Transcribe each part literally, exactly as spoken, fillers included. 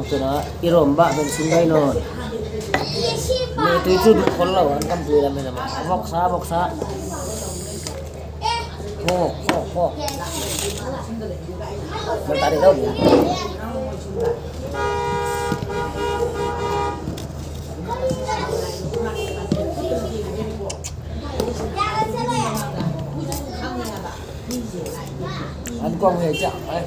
Tuna, i rom ba, ben sing dai no. Ni tui chu du khol lo, an kam tui lam lam. Vok sa, vok sa. Ho, ho, ho. Mal tari dau. An kong he cha, eh.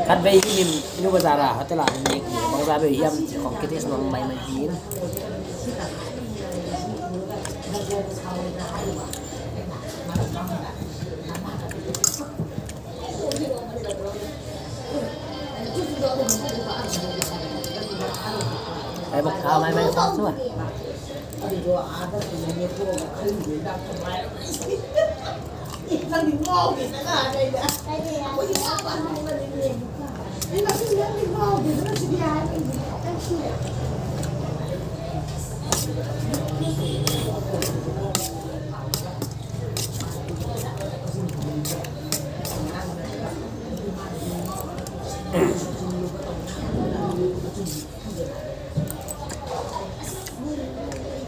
Khatvei hi min nu bazar a hotel a min nek ni, bangzah vei hiam chi khong kiti sum mai mai hin. Ai bok kha mai mai sa sua.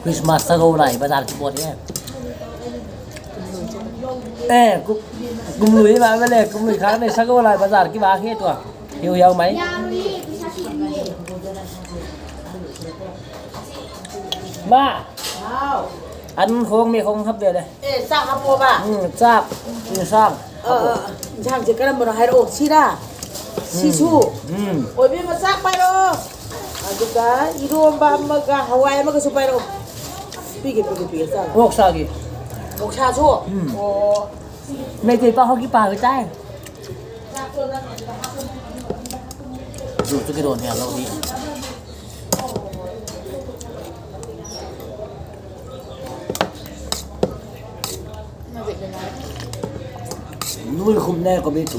Christmas sagou lai bazar ki bot e. Eh, ku, kum lui ba le, kum lui kha ne sagou lai bazar ki ba he tua. Hiu hiau mai. Ma. Hau. An khong mi khong hap ve le. Eh, sak hap mo ba? Hmm, sak. Ni sak. Eh, eh, sang je karam bro hai ro si da. Si su. Hmm. Oi bi ma sak pai ro. Aduka, i rom ba ma ka hawai ma ka su pai ro. Pi ke, pi ke, pi ke sak. Vok sa ki. Vok sa su. Hmm. Oh. Meitei pa ho ki pa ve tai. Zu chu ki don hia lo di. Nui khum ne ko bi tu.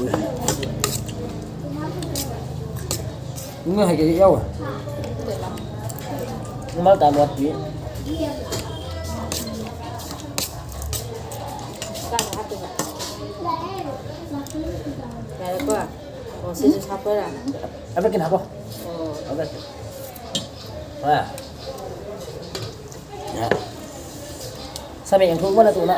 Nui hai ke yau. Mal ta luat ti. Apa kin habo? Apa kin? Ah. Ya. Sa me yang thu mana tu na.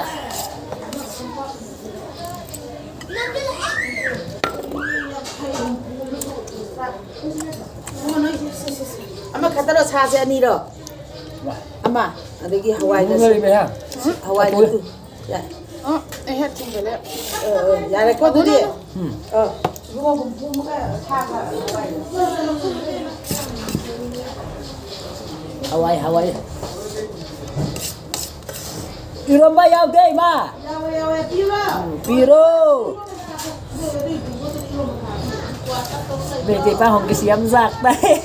Ama khatalo sa se ani ro. Ama, adagi hawai na. Hawai na tu. Ya. Oh, eh, hei, tinggal ya. Eh, eh, ya, record tu dia. Hmm. Oh. Hawai, hawai. I rom ba yau dei ma. Yau, yau, yau, piro. Hmm, piro. Meitei pa hong kisiam zak tai.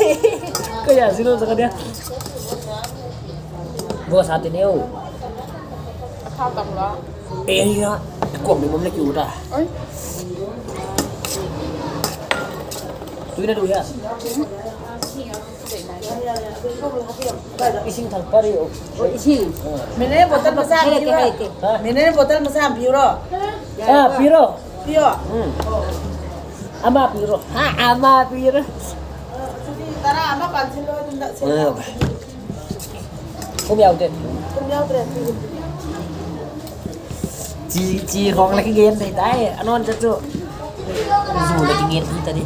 Ko ya zero zak dia. Bo sa te neu. Kha tam la. Eh, ya. Kuang ni mom le kiu ta. Oi. Tu ina du ya. Ising thang pari o. Oh, ising. Ah. Mineral bottle masa piro. Ha? Mineral bottle masa piro. Ah, piro. Piro. Hmm. Ama piro. Ha, ama piro. Tara ama pansin lo tunda se. Ah. Kum yau te. Kum yau te. Chi, chi khong la ki gen thei tai. Anon cha chu. Zu la ki gen thei tai.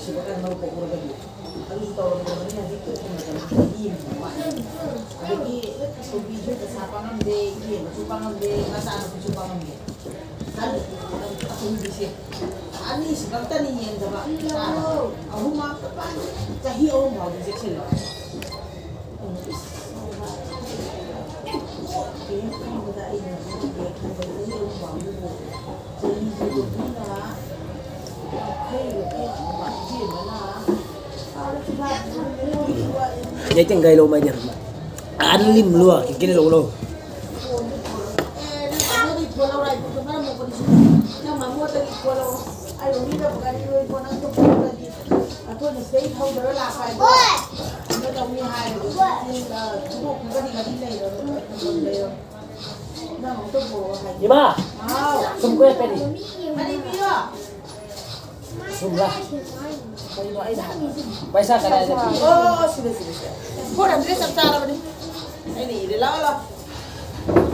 ꯁꯤꯕ ꯀꯥꯟꯗ ꯃꯔꯨꯞ ꯀꯣꯛꯎꯔꯒꯗꯤ꯫ ꯑꯗꯨꯁꯨ ꯇꯧꯔꯝꯗꯕꯅꯤꯅ ꯍꯧꯖꯤꯛꯇꯤ ꯑꯩꯈꯣꯏ ꯃꯇꯝꯁꯤꯗ ꯃꯤ ꯑꯃ ꯋꯥꯠꯂꯦ꯫ ꯑꯗꯒꯤ ꯈꯨꯕꯤꯁꯨ ꯄꯩꯁꯥ ꯄꯥꯡꯉꯝꯗꯦ, ꯏꯕꯦꯝꯃꯁꯨ ꯄꯥꯡꯉꯝꯗꯦ, ꯃꯆꯥꯅꯨꯄꯤꯁꯨ ꯄꯥꯡꯉꯝꯗꯦ꯫ ꯑꯍꯨꯝꯁꯦ ꯑꯅꯤꯁꯤ ꯈꯛꯇꯅꯤ ꯌꯦꯡꯗꯕ꯫ ꯑꯍꯨꯝ ꯉꯥꯛꯇ ꯄꯥꯏ꯫ ꯆꯍꯤ ꯑꯍꯨꯝ ꯐꯥꯎꯗꯤ ꯆꯦꯛꯁꯤꯜꯂꯣ꯫ ꯀꯩꯝ ꯈꯪꯗꯅ ꯑꯩꯅ ꯆꯍꯤ ꯑꯍꯨꯝ ꯐꯥꯎꯗꯤ ꯆꯍꯤꯁꯦ ꯀꯨꯝꯅ ꯌꯥꯡꯈꯩ ꯌꯧꯔꯦ꯫ Dating guy lo mai dia. An lim lua, ki kin lo lo. Ima, sum ko ya pedi. Sum la. Paisa ka la. Oh, sila, sila, sila. Kau dah dress up cara ni. Ini, dia lawa lah.